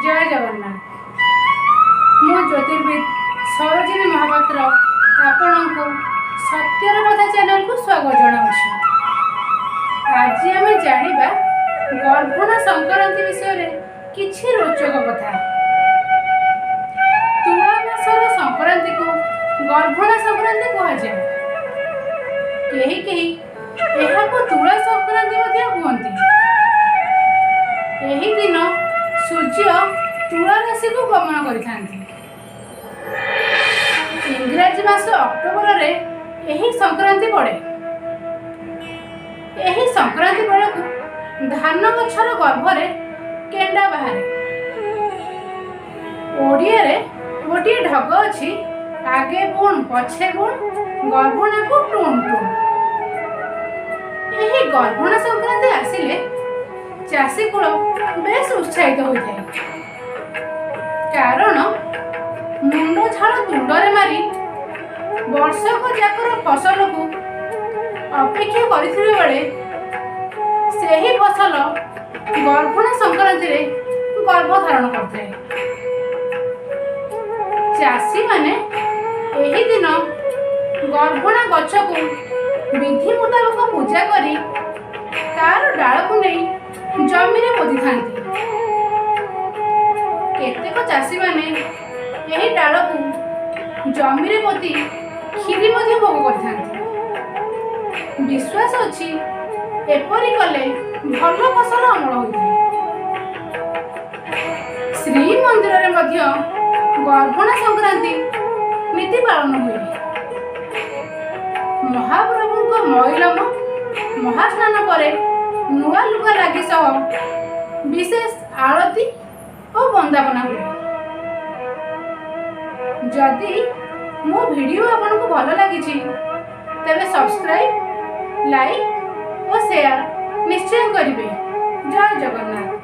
ଜୟ ଜଗନ୍ନାଥ। ମୁଁ ଜ୍ୟୋତିର୍ବିଦ ସରୋଜିନୀ ମହାପାତ୍ର ଆପଣଙ୍କୁ ସତ୍ୟର କଥା ଚ୍ୟାନେଲକୁ ସ୍ୱାଗତ ଜଣାଉଛି। ଆଜି ଆମେ ଜାଣିବା ଗର୍ଭଣା ସଂକ୍ରାନ୍ତି ବିଷୟରେ କିଛି ରୋଚକ କଥା। ତୁଳା ମାସର ସଂକ୍ରାନ୍ତିକୁ ଗର୍ଭଣା ସଂକ୍ରାନ୍ତି କୁହାଯାଏ। କେହି କେହି ଏହାକୁ ତୁଳା ସଂକ୍ରାନ୍ତି ମଧ୍ୟ କୁହନ୍ତି। ଏହି ଦିନ ସୂର୍ଯ୍ୟ ତୁଳା ରାଶିକୁ ଗମନ କରିଥାନ୍ତି। ଇଂରାଜୀ ମାସ ଅକ୍ଟୋବରରେ ଏହି ସଂକ୍ରାନ୍ତି ପଡ଼େ। ଏହି ସଂକ୍ରାନ୍ତି ବେଳକୁ ଧାନ ଗଛର ଗର୍ଭରେ କେଣ୍ଡା ବାହାରେ। ଓଡ଼ିଆରେ ଗୋଟିଏ ଢଗ ଅଛି, "ଆଗେ ବୁଣ ପଛେ ବୁଣ, ଗର୍ଭଣାକୁ ଟୁଣ ଟୁଣ"। ଏହି ଗର୍ଭଣା ସଂକ୍ରାନ୍ତି ଆସିଲେ ଚାଷୀ କୂଳ ବେଶ ଉତ୍ସାହିତ ହୋଇଥାଏ, କାରଣ ମୁଣ୍ଡ ଝାଳ ତୁଣ୍ଡରେ ମାରି ବର୍ଷକ ଯାକର ଫସଲକୁ ଅପେକ୍ଷା କରିଥିବା ବେଳେ ସେହି ଫସଲ ଗର୍ଭଣା ସଂକ୍ରାନ୍ତିରେ ଗର୍ଭ ଧାରଣ କରିଥାଏ। ଚାଷୀମାନେ ଏହି ଦିନ ଗର୍ଭଣା ଗଛକୁ ବିଧି ମୁତାବକ ପୂଜା କରି ତାର ଡାଳକୁ ନେଇ ଜମିରେ ପୋତିଥାନ୍ତି। କେତେକ ଚାଷୀମାନେ ଏହି ଡାଳକୁ ଜମିରେ ପୋତି କ୍ଷୀରି ମଧ୍ୟ ଭୋଗ କରିଥାନ୍ତି। ବିଶ୍ୱାସ ଅଛି, ଏପରି କଲେ ଭଲ ଫସଲ ଅମଳ ହୋଇଥାଏ। ଶ୍ରୀମନ୍ଦିରରେ ମଧ୍ୟ ଗର୍ଭଣା ସଂକ୍ରାନ୍ତି ନୀତି ପାଳନ ହୁଏ। ମହାପ୍ରଭୁଙ୍କ ମଇଲମ, ମହାସ୍ନାନ ପରେ ନୂଆ ଲୁଗା ଲାଗି ସହ ବିଶେଷ ଆଳତି ଓ ବନ୍ଦାପନା ହୁଏ। ଯଦି ମୋ ଭିଡ଼ିଓ ଆପଣଙ୍କୁ ଭଲ ଲାଗିଛି, ତେବେ ସବସ୍କ୍ରାଇବ୍, ଲାଇକ୍ ଓ ସେୟାର ନିଶ୍ଚୟ କରିବେ। ଜୟ ଜଗନ୍ନାଥ।